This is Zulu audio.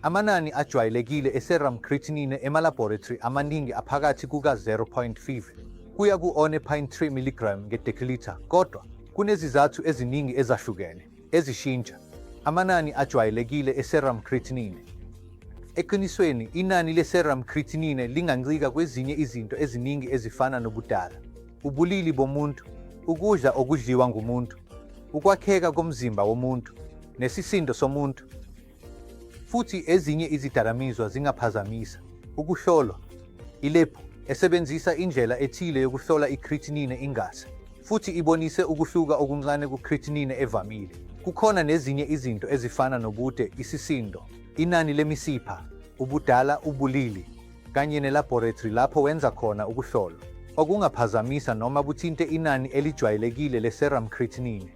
Amanani ajwayelekile e-serum creatinine emalabhorethri amaningi aphakathi kuka-0.5 kuya ku-1.3 milligram ngedeciliter, kodwa kunezizathu eziningi ezahlukene ezishintsha amanani ajwayelekile e-serum creatinine. Eqinisweni, inani le-serum creatinine lingancika kwezinye izinto eziningi ezifana nobudala, ubulili bomuntu, ukudla okudliwa ngumuntu, ukwakheka komzimba womuntu, nesisindo somuntu. Futhi ezinye izidakamizwa zingaphazamisa ukuhlolwa. Ilebhu esebenzisa indlela ethile yokuhlola i-creatinine ingase futhi ibonise ukuhluka okuncane ku-creatinine evamile. Kukhona nezinye izinto ezifana nobude, isisindo, inani lemisipha, ubudala, ubulili, kanye nelabhorethri lapho wenza khona ukuhlolwa, okungaphazamisa noma kuthinte inani elijwayelekile le-serum creatinine.